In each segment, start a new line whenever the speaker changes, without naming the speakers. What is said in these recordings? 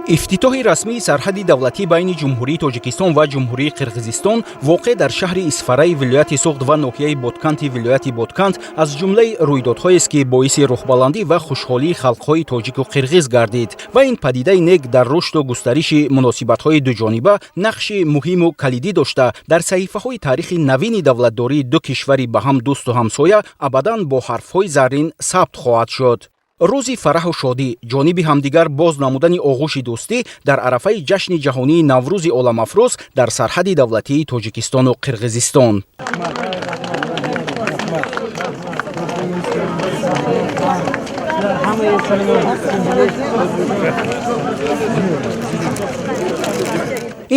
Ифтитоҳи расмии сарҳади давлатӣ байни Ҷумҳурии Тоҷикистон ва Ҷумҳурии Қирғизистон, воқеъ дар шаҳри Исфараи вилояти Суғд ва ноҳияи Ботканти вилояти Ботканд, аз ҷумлаи рӯйдодҳоест, ки боиси рӯҳбаландӣ ва хушҳолии халқҳои тоҷику қирғиз гардид ва ин падидаи нек дар рушду густариши муносибатҳои дуҷониба нақши муҳиму калидӣ дошта, дар саҳифаҳои таърихи навини давлатдории ду кишвари ба ҳам дӯсту ҳамсоя абадан бо ҳарфҳои заррин сабт хоҳад шуд. Рӯзи фараҳу шодӣ, ҷониби ҳамдигар боз намудани оғӯши дӯстӣ дар арафаи ҷашни ҷаҳонии Наврӯзи оламафрӯз дар сарҳади давлатии Тоҷикистону Қирғизистон.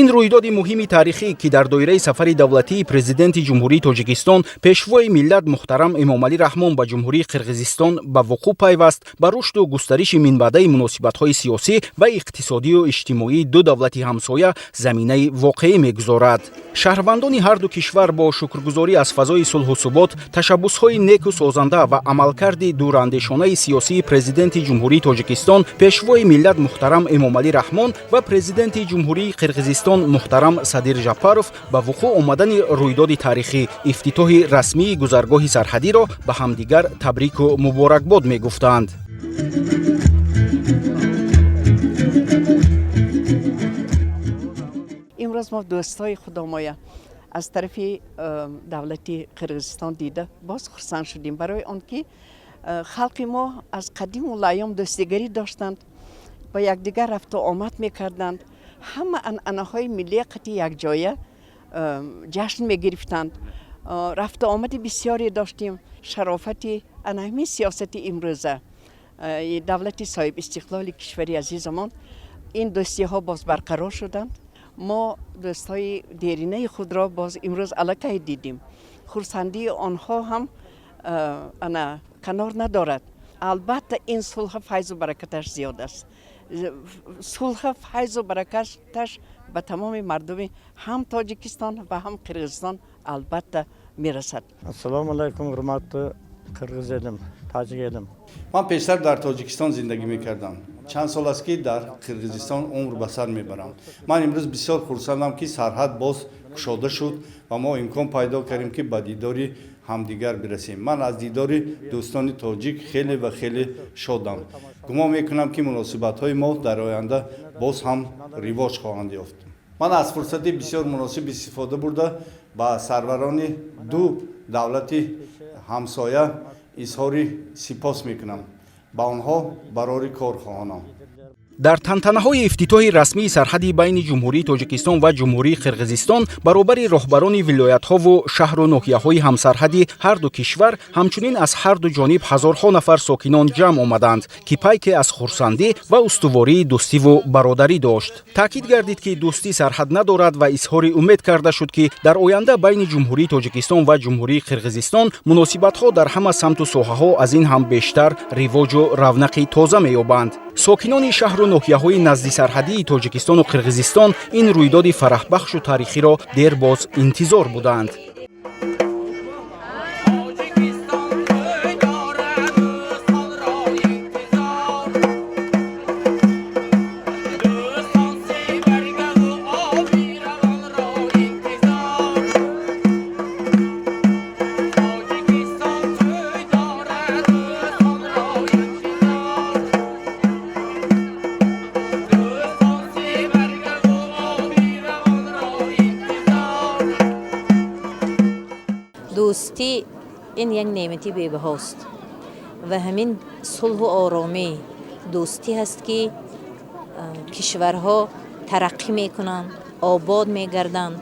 Ин рӯйдоди муҳими таърихӣ, ки дар доираи сафари давлатии Президенти Ҷумҳурии Тоҷикистон, Пешвои миллат муҳтарам Эмомалӣ Раҳмон ба Ҷумҳурии Қирғизистон ба вуқӯъ пайваст, ба рушду густариши минбаъдаи муносибатҳои сиёсӣ ва иқтисодию иҷтимоии ду давлати ҳамсоя заминаи воқеӣ мегузорад. Шаҳрвандони ҳарду кишвар бо шукргузорӣ аз фазои сулҳу субот, ташаббусҳои неку созанда ва амалкарди дурандешонаи сиёсии Президенти Ҷумҳурии Тоҷикистон, Пешвои миллат муҳтарам Эмомалӣ Раҳмон ва Президенти Ҷумҳурии Қирғизистон муҳтарам Садир Жапаров ба вуқӯъ омадани рӯйдоди таърихӣ, ифтитоҳи расмии гузаргоҳи сарҳадиро ба ҳамдигар табрику муборакбод мегуфтанд.
Имрӯз мо дӯстҳои худомоя аз тарафи давлати Қирғизистон дида боз хурсанд шудем, барои он ки халқи мо аз қадиму лайём дӯстигарӣ доштанд, ба якдигар рафту омад мекарданд, ҳама анъанаҳои миллия қати якҷоя ҷашн мегирифтанд, рафту омади бисёре доштем. Шарофати ана ҳамин сиёсати имрӯза давлати соҳибистиқлоли кишвари азизамон ин дӯстиҳо боз барқарор шуданд. Мо дӯстҳои деринаи худро боз имрӯз аллакай дидем. Хурсандии онҳо ҳам ана канор надорад. Албатта, ин сулҳа файзу баракаташ зиёд аст. Сулҳа файзу баракаташ ба тамоми мардуми ҳам Тоҷикистон ва ҳам Қирғизистон албатта мерасад.
Ассалому алайкум, ҳурматли қирғиз элим, тоҷик элим!
Ман пештар дар Тоҷикистон зиндагӣ мекардам. Чанд сол аст, ки дар Қирғизистон умр ба сар мебарам. Ман имрӯз бисёр хурсандам, ки сарҳад боз кушода шуд ва мо имкон пайдо кардем, ки ба дидори ҳамдигар бирасем. Ман аз дидори дӯстони тоҷик хеле ва хеле шодам. Гумон мекунам, ки муносибатҳои мо дар оянда боз ҳам ривоҷ хоҳанд ёфт. Ман аз фурсати бисёр муносиб истифода бурда, ба сарварони ду давлати ҳамсоя изҳори сипос мекунам, ба онҳо барори кор хоҳонам.
Дар тантанаҳои ифтитоҳи расмии сарҳади байни Ҷумҳурии Тоҷикистон ва Ҷумҳурии Қирғизистон баробари роҳбарони вилоятҳову шаҳру ноҳияҳои ҳамсарҳади ҳарду кишвар, ҳамчунин аз ҳарду ҷониб ҳазорҳо нафар сокинон ҷамъ омаданд, ки пайке аз хурсандӣ ва устувории дӯстиву бародарӣ дошт. Таъкид гардид, ки дӯстӣ сарҳад надорад ва изҳори умед карда шуд, ки дар оянда байни Ҷумҳурии Тоҷикистон ва Ҷумҳурии Қирғизистон муносибатҳо дар ҳама самту соҳаҳо аз ин ҳам бештар ривоҷу равнақи тоза меёбанд. Сокинони шаҳру ноҳияҳои наздисарҳадии Тоҷикистону Қирғизистон ин рӯйдоди фараҳбахшу таърихиро дербоз интизор буданд.
Дӯстӣ ин як неъмати бебаҳост ва ҳамин сулҳу оромӣ, дӯстӣ ҳаст, ки кишварҳо тараққӣ мекунанд, обод мегарданд,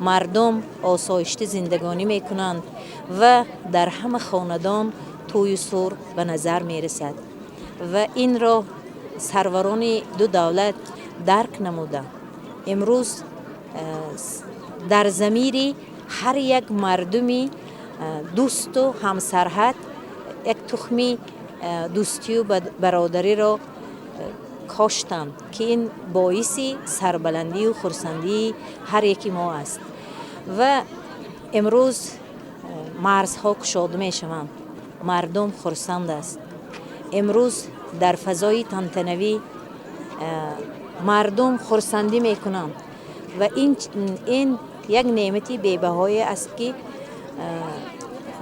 мардум осоишта зиндагонӣ мекунанд ва дар ҳама хонадон тӯю сур ба назар мерасад. Ва инро сарварони ду давлат дарк намуда, имрӯз дар замири ҳар як мардуми дӯсту ҳамсарҳад як тухми дӯстию бародариро коштанд, ки ин боиси сарбаландию хурсандии ҳар яки мо аст. Ва имрӯз марзҳо кушода мешаванд, мардум хурсанд аст. Имрӯз дар фазои тантанавӣ. Мардум хурсандӣ мекунанд ва ин як неъмати бебаҳое аст, ки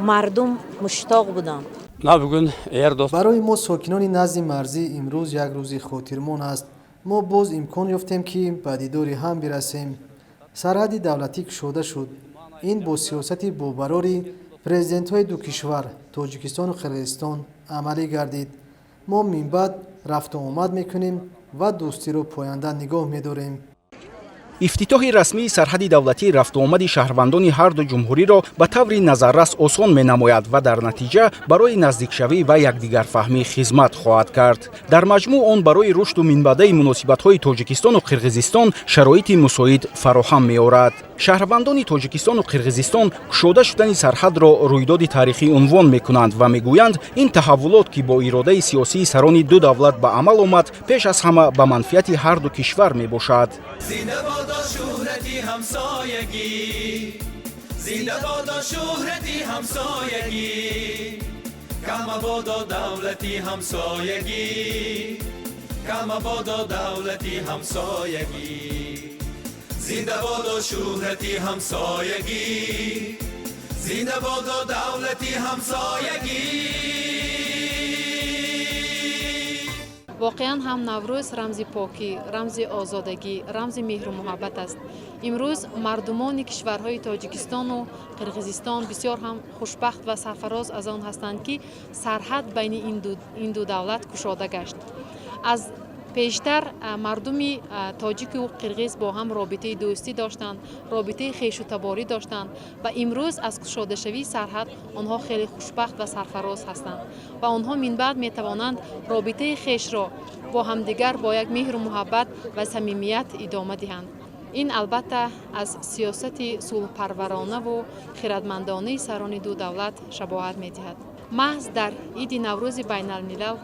мардум муштоқ буданд.
Барои мо, сокинони назди марзӣ, имрӯз як рӯзи хотирмон аст. Мо боз имкон ёфтем, ки ба дидори ҳам бирасем. Сарҳади давлатӣ кушода шуд. Ин бо сиёсати бобарори президентҳои ду кишвар, Тоҷикистону Қирғизистон, амалӣ гардид. Мо минбаъд рафтуомад мекунем ва дӯстиро поянда нигоҳ медорем.
Ифтитоҳи расмии сарҳади давлатӣ рафтуомади шаҳрвандони ҳарду ҷумҳуриро ба таври назаррас осон менамояд ва дар натиҷа барои наздикшавӣ ва якдигарфаҳмӣ хизмат хоҳад кард. Дар маҷмӯъ, он барои рушду минбаъдаи муносибатҳои Тоҷикистону Қирғизистон шароити мусоид фароҳам меорад. Шаҳрвандони Тоҷикистону Қирғизистон кушода шудани сарҳадро рӯйдоди таърихӣ унвон мекунанд ва мегӯянд, ин таҳаввулот, ки бо иродаи сиёсии сарони ду давлат ба амал омад, пеш аз ҳама ба манфиати ҳарду кишвар мебошад.
Зинда бодо шӯҳрати ҳамсоягӣ, зинда бодо шӯҳрати ҳамсоягӣ, кам мабодо давлати ҳамсоягӣ, кам мабодо давлати ҳамсоягӣ, зинда бодо шӯҳрати ҳамсоягӣ, зинда бодо давлати ҳамсоягӣ.
Воқеан ҳам, Наврӯз рамзи покӣ, рамзи озодагӣ, рамзи меҳру муҳаббат аст. Имрӯз мардумони кишварҳои Тоҷикистону Қирғизистон бисёр ҳам хушбахт ва сарфароз аз он ҳастанд, ки сарҳад байни ин ду давлат кушода гашт. Аз пештар мардуми тоҷику қирғиз бо ҳам робитаи дӯстӣ доштанд, робитаи хешутаборӣ доштанд ва имрӯз аз кушодашавии сарҳад онҳо хеле хушбахт ва сарфароз ҳастанд ва онҳо минбаъд метавонанд робитаи хешро бо ҳамдигар бо як меҳру муҳаббат ва самимият идома диҳанд. Ин албатта аз сиёсати сулҳпарваронаву хиратмандонаи сарони ду давлат шабоҳат медиҳад. Маҳз дар иди Наврӯзи байналмилал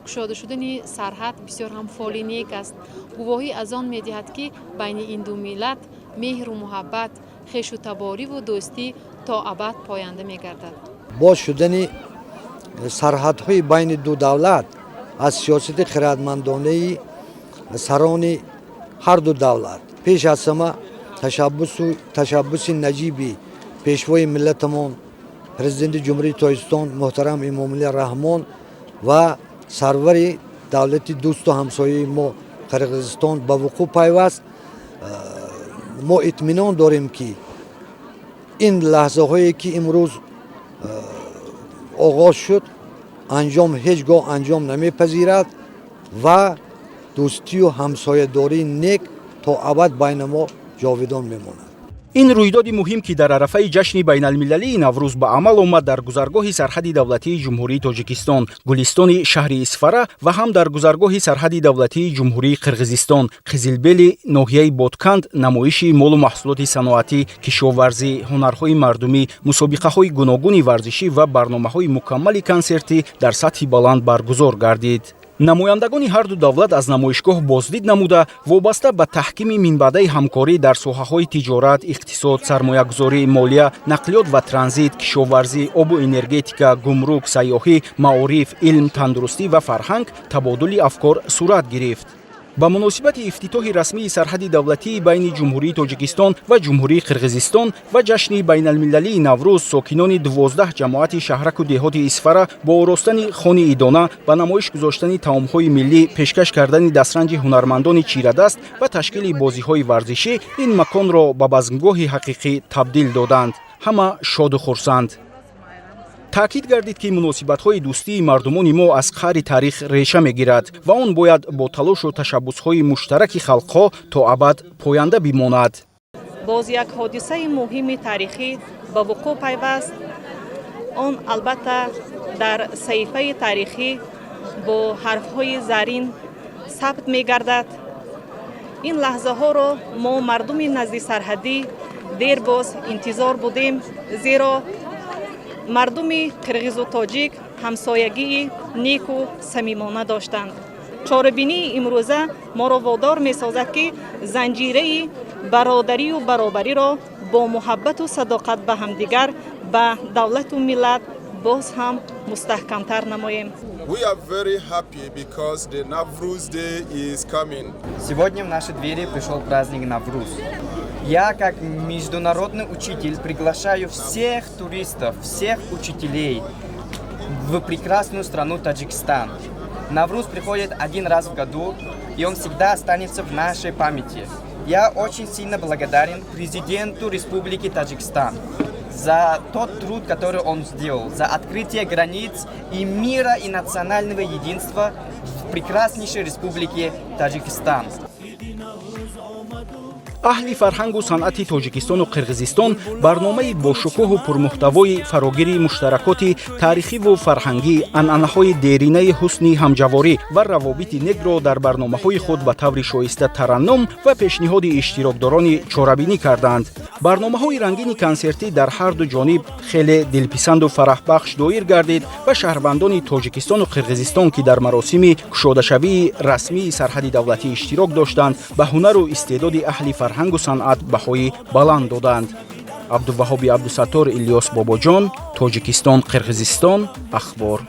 кушода шудани сарҳад бисёр ҳам фоли нек аст, гувоҳӣ аз он медиҳад, ки байни ин ду миллат меҳру муҳаббат, хешутабориву дӯстӣ то абад поянда мегардад.
Боз шудани сарҳадҳои байни ду давлат аз сиёсати хиратмандонаи сарони ҳар ду давлат, пеш аз ҳама ташаббуси наҷиби пешвои миллатамон, Президенти Ҷумҳурии Тоҷикистон муҳтарам Эмомалӣ Раҳмон ва сарвари давлати дӯсту ҳамсояи мо, Қирғизистон, ба вуқӯъ пайваст. Мо итминон дорем, ки ин лаҳзаҳое, ки имрӯз оғоз шуд, анҷом ҳеҷ гоҳ анҷом намепазирад ва дӯстию ҳамсоядории нек то абад байни мо ҷовидон мемонад.
Ин рӯйдоди муҳим, ки дар арафаи ҷашни байналмилалии Наврӯз ба амал омад, дар гузаргоҳи сарҳади давлатии Ҷумҳурии Тоҷикистон, Гулистони шаҳри Исфара ва ҳам дар гузаргоҳи сарҳади давлатии Ҷумҳурии Қирғизистон, Қизилбели ноҳияи Ботканд, намоиши молу маҳсулоти саноатӣ, кишоварзӣ, ҳунарҳои мардумӣ, мусобиқаҳои гуногуни варзишӣ ва барномаҳои мукаммали консертӣ дар сатҳи баланд баргузор гардид. Намояндагони ҳарду давлат аз намоишгоҳ боздид намуда, вобаста ба таҳкими минбаъдаи ҳамкорӣ дар соҳаҳои тиҷорат, иқтисод, сармоягузорӣ, молия, нақлиёт ва транзит, кишоварзӣ, обу энергетика, гумрук, сайёҳӣ, маориф, илм, тандурустӣ ва фарҳанг табодули афкор сурат гирифт. Ба муносибати ифтитоҳи расмии сарҳади давлатии байни Ҷумҳурии Тоҷикистон ва Ҷумҳурии Қирғизистон ва ҷашни байналмилалии Наврӯз, сокинони 12 ҷамоати шаҳраку деҳоти Исфара бо оростани хони идона, ба намоиш гузоштани таомҳои миллӣ, пешкаш кардани дастранҷи ҳунармандони чирадаст ва ташкили бозиҳои варзишӣ ин маконро ба базмгоҳи ҳақиқӣ табдил доданд. Ҳама шоду хурсанд. Таъкид гардид, ки муносибатҳои дӯстии мардумони мо аз қаъри таърих реша мегирад ва он бояд бо талошу ташаббусҳои муштараки халқҳо то абад поянда бимонад.
Боз як ҳодисаи муҳими таърихӣ ба вуқӯъ пайваст. Он албатта дар саҳифаи таърихӣ бо ҳарфҳои зарин сабт мегардад. Ин лаҳзаҳоро мо, мардуми назди сарҳадӣ, дербоз интизор будем, зеро мардуми қирғизу тоҷик ҳамсоягии неку самимона доштанд. Чорабинии имрӯза моро водор месозад, ки занҷираи бародарию баробариро бо муҳаббату садоқат ба ҳамдигар, ба давлату миллат Боз ҳам мустаҳкамтар намоем.
We are very happy because the Navruz Day is coming.
Сегодня в наши двери пришел праздник Навруз. Я, как международный учитель, приглашаю всех туристов, всех учителей в прекрасную страну Таджикистан. Навруз приходит один раз в году, и он всегда останется в нашей памяти. Я очень сильно благодарен президенту Республики Таджикистан за тот труд, который он сделал, за открытие границ и мира, и национального единства в прекраснейшей республике Таджикистан.
Аҳли фарҳангу санъати Тоҷикистону Қирғизистон барномаи бошукӯҳу пурмуҳтавои фарогири муштаракоти таърихиву фарҳангӣ, анъанаҳои деринаи ҳусни ҳамҷаворӣ ва равобити некро дар барномаҳои худ ба таври шоиста тараннум ва пешниҳоди иштирокдорони чорабинӣ карданд. Барномаҳои рангини консертӣ дар ҳарду ҷониб хеле дилписанду фараҳбахш доир гардид ва шаҳрвандони Тоҷикистону Қирғизистон, ки дар маросими кушодашавии расмии сарҳади давлатӣ иштирок доштанд, ба ҳунару истеъдоди аҳли фарҳангу санъат баҳои баланд доданд. Абдуваҳоби Абдусаттор, Илёс Бобоҷон, Тоҷикистон, Қирғизистон, Ахбор.